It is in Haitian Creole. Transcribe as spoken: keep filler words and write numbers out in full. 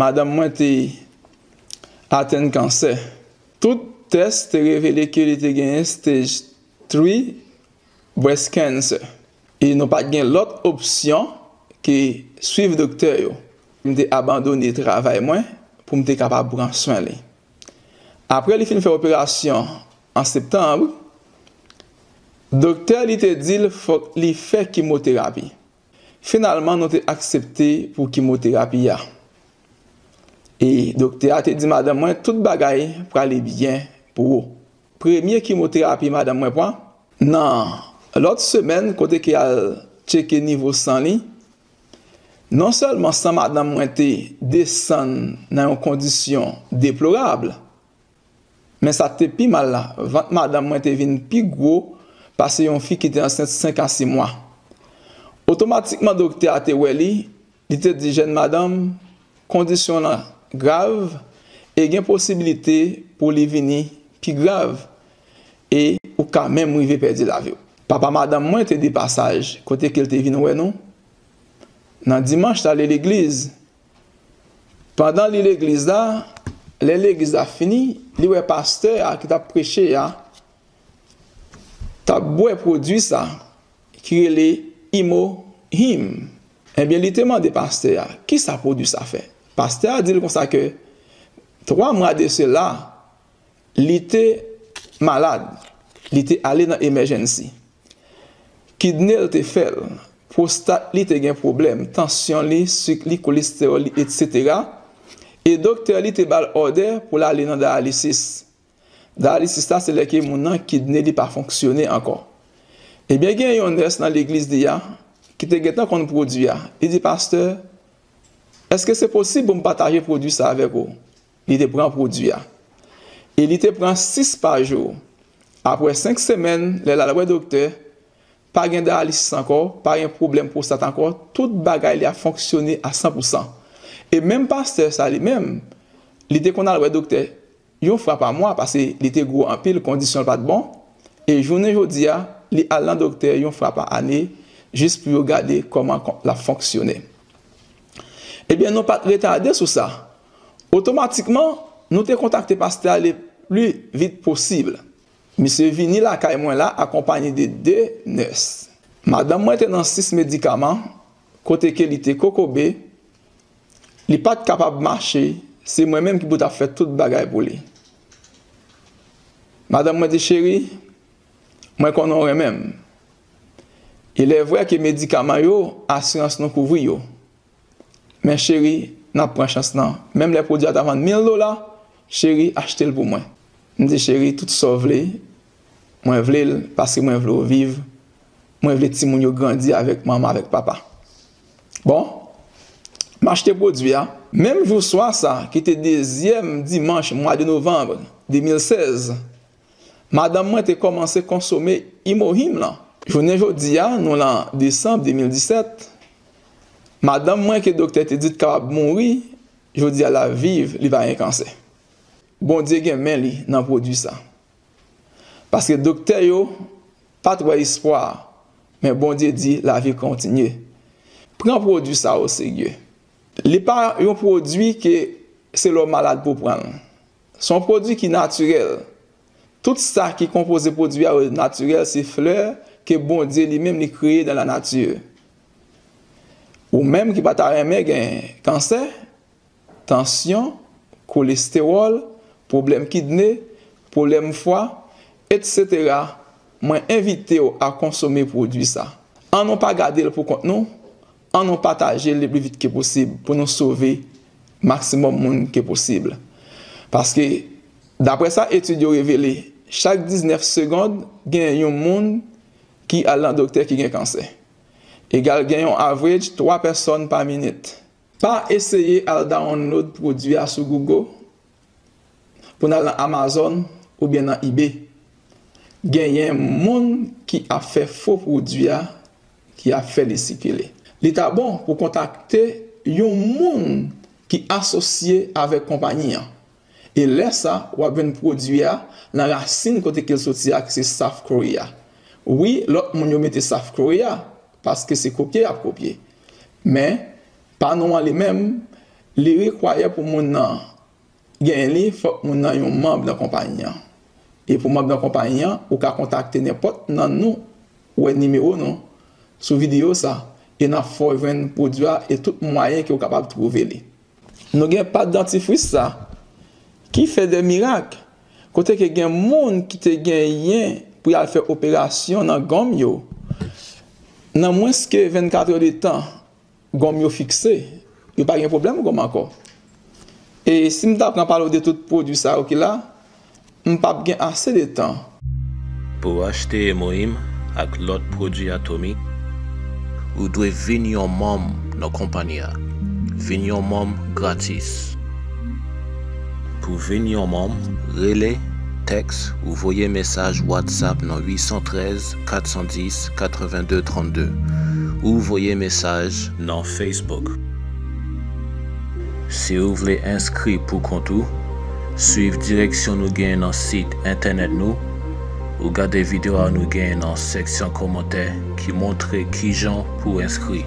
madanm mwen te atenn kansè. Tout tès te revele ke li te genyen stage three breast cancer. E nou pa t gen lòt opsyon ke swiv doktè yo. M te abandone travay mwen pou m te kapab pran swen li. Apre li fin fè operasyon an septanm, doktè li te di l fòk li fè kimoterapi. Finalman, nou te aksepte pou kimoterapi a. E doktè a te di madanm mwen tout bagay prale byen pou ou. Premye kimoterapi madanm mwen pran, nan lòt semèn kote ke al tcheke nivo san li, non sèlman san madanm mwen te desann nan yon kondisyon deplorab, men sa te pi mal la, vant madanm mwen te vin pi gwo pase yon fi ki te ansent senk a sis mwa. Otomatikman doktè a te wè li, li te di jèn madanm, kondisyon lan grav e gen posiblite pou li vini pi grav e ou ka menm rive pèdi lavi w. Papa madanm mwen te de pasaj kote ke l te vin wè nou. Nan dimanch, l ale legliz. Pandan li legliz la, lè legliz la fini, li wè pastè a ki t ap preche a t ap bwè pwodui sa ki rele Imo Him. Ebyen, li te mande pastè a, "Kisa pwodui sa fè?" Pastè a di l konsa ke twa mwa de sela, li te malad, li te ale nan emèjènsi. Kidne l te fè l, pwostat li te gen pwoblèm, tansyon li, sik li, kolestewòl li, etsetera. E doktè li te ba l òdè pou l ale nan dayalisis. Dayalisis la se lè ke moun nan kidne li pa fonksyone ankò. Ebyen, gen yon nès nan legliz li a ki te gentan konn pwodui a. Li di, "Pastè, èske se posib pou m pataje pwodui sa avèk ou?" Li te pran pwodui a. E li te pran sis pa jou. Apre senk semèn, lè l al wè doktè, pa gen dayalisis ankò, pa gen pwoblèm pwostat ankò, tout bagay li ap fonksyone a san pou san. E menm pastè sa li menm, li te konn al wè doktè yon fwa pa mwa, paske li te gwo anpil, kondisyon l pa t bon. E jounen jodi a, li al nan doktè yon fwa pa ane, jis pou yo gade kòman l ap fonksyone. Ebyen, nou pa t retade sou sa. Otomatikman, nou te kontakte pastè a le pli vit posib. Misye vini lakay mwen la akonpanye de de nès. Madanm mwen te nan sis medikaman, kote ke li te kokobe, li pa t kapab mache, se mwen menm ki pou t ap fè tout bagay pou li. Madanm mwen di, "Cheri, mwen konnen w renmen m. E lè vrè ke medikaman yo, asirans nou kouvri yo. Men cheri, n ap pran chans lan. Menm lè pwodui a ta vann mil dola, cheri, achte l pou mwen." M di, "Cheri, tout sa w vle, mwen vle l paske mwen vle w viv. Mwen vle timoun yo grandi avèk manman, avèk papa." Bon, m achte pwodui a. Menm jou swa sa, ki te dezyèm dimanch mwa de novanm de mil sèz, madanm mwen te kòmanse konsome Imo Him lan. Jounen jodi a, nou lan desanm de mil disèt, madanm mwen ke doktè te di t kapab mouri, jodi a l ap viv, li pa gen kansè. Bondye gen men li nan pwodui sa. Paske doktè yo pa t wè espwa, men Bondye di lavi kontinye. Pran pwodui sa oserye. Li pa yon pwodui ke se lè w malad pou w pran l. Se yon pwodui ki natirèl. Tout sa ki konpoze pwodui a yo natirèl, se flè ke Bondye li menm li kreye dans la nature. Ou menm ki pa ta renmen gen kansè, tansyon, kolestewòl, pwoblèm kidne, pwoblèm fwa, etsetera, mwen envite w a konsome pwodui sa. An nou pa gade l pou kont nou, an nou pataje l le pli vit ke posib pou nou sove maksimòm moun ke posib. Paske, daprè sa etid yo revele, chak diznèf segond, gen yon moun ki al nan doktè ki gen kansè. Egal gen yon average twa pèsòn pa minit. Pa eseye al download pwodui a sou Google, pou n al nan Amazon oubyen nan eBay. Genyen moun ki ap fè fo pwodui a, ki ap fè li sikile. Li ta bon pou kontakte yon moun ki asosye avèk konpayi an. E lè sa, w ap jwenn pwodui a nan rasin kote ke l soti a, ki se South Korea. Wi, lòt moun yo mete South Korea, paske se kopye y ap kopye. Men, pa nou an li menm, Li rekwayè pou moun nan gen li, fòk moun nan yon manm nan konpayi an. E pou manm nan konpayi an, ou ka kontakte nenpòt nan nou, ou wè nimewo nou sou videyo sa, e n ap fè w jwenn pwodui a e tout mwayen ke w kapab twouve li. Nou gen pat dantifris sa, ki fè de mirak, kote ke gen moun ki te genyen pou y al fè operasyon nan gonm yo, nan mwens ke vennkat è de tan, gonm yo fikse, yo pa gen pwoblèm gonm ankò. E si m ta pran pale w de tout pwodui sa yo ki la, m p ap gen ase de tan. Pou w achte Emoim ak lòt pwodui Atomic, ou dwe vin yon manm nan konpayi a. Vin yon manm gratis. Pou vin yon manm, rele, tèks ou voye mesaj WhatsApp nan uit san trèz, kat san dis, katrevenndez, trannde, ou voye mesaj nan Facebook. Si w vle enskri pou kont ou, swiv direksyon nou gen nan sit entènèt nou, ou gade videyo a nou gen nan seksyon kòmantè ki montre kijan pou w enskri.